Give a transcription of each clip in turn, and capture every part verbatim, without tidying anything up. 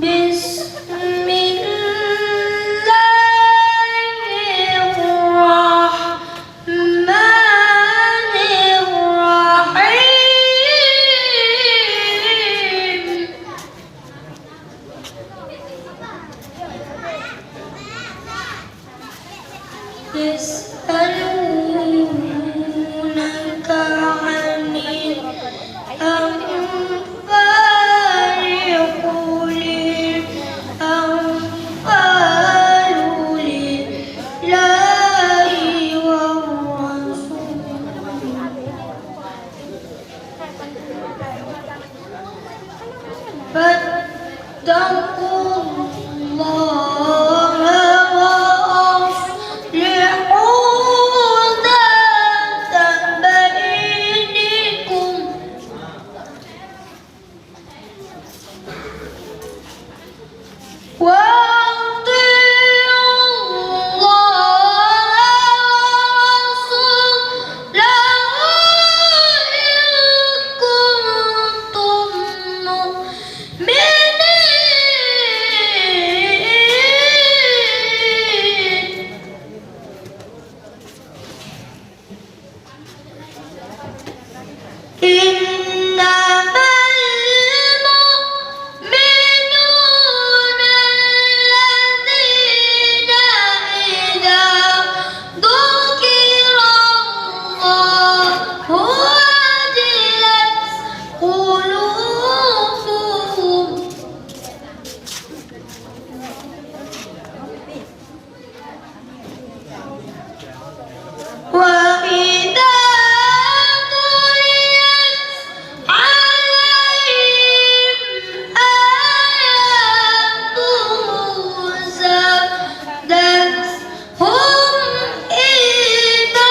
بسم الله الرحمن الرحيم. يسألونك عن الأنفال، قل الأنفال لله والرسول. فاتقوا الله وأصلحوا ذات بينكم. وأطيعوا الله ورسوله إن كنتم مؤمنين. إنما المؤمنون الذين إذا ذكر الله وجلت قلوبهم. وإذا تليت عليهم آياته زادتهم إيمانا.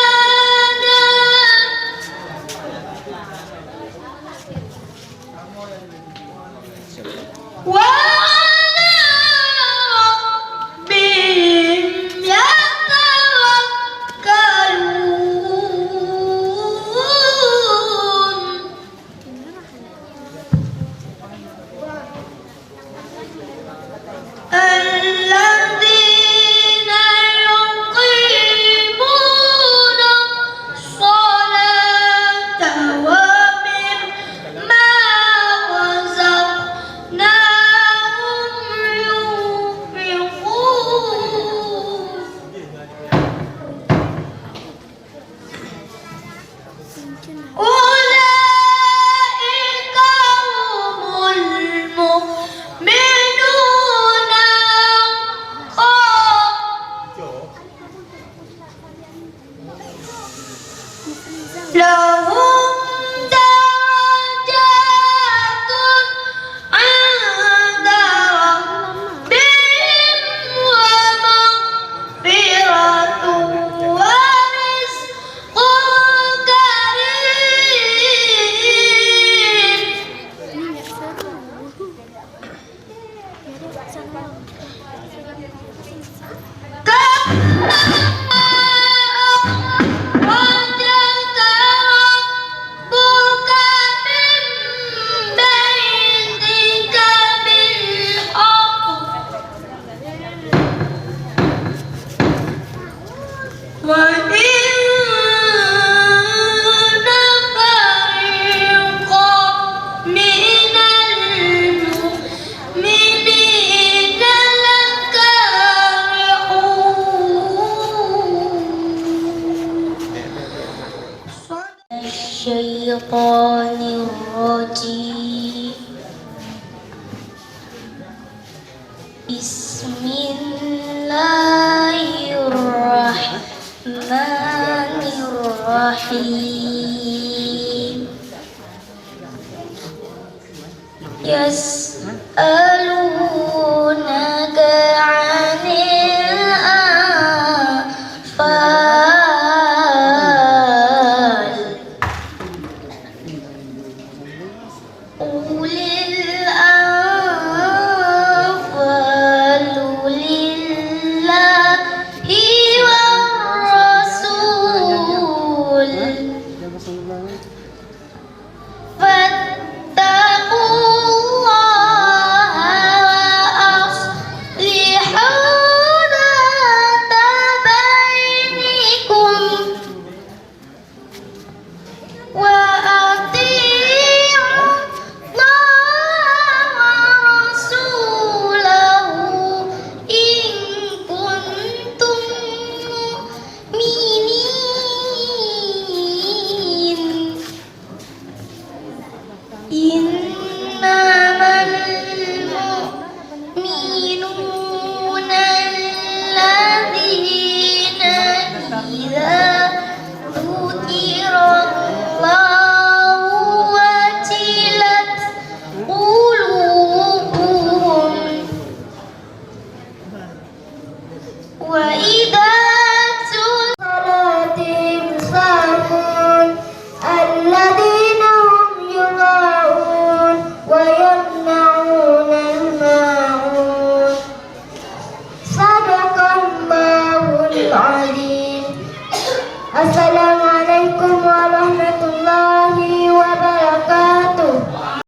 وعلى ربهم يتوكلون. الذين يقيمون الصلاة ومما رزقناهم ينفقون. أولئك هم المؤمنون حقا. لهم درجات عند ربهم ومغفرة ورزق كريم. كما أخرجك ربك من بيتك بالحق. وإن فريقا من المؤمنين لكارهون. الشيطان الرجيم. بسم الله الرحمن الرحيم. يسألونك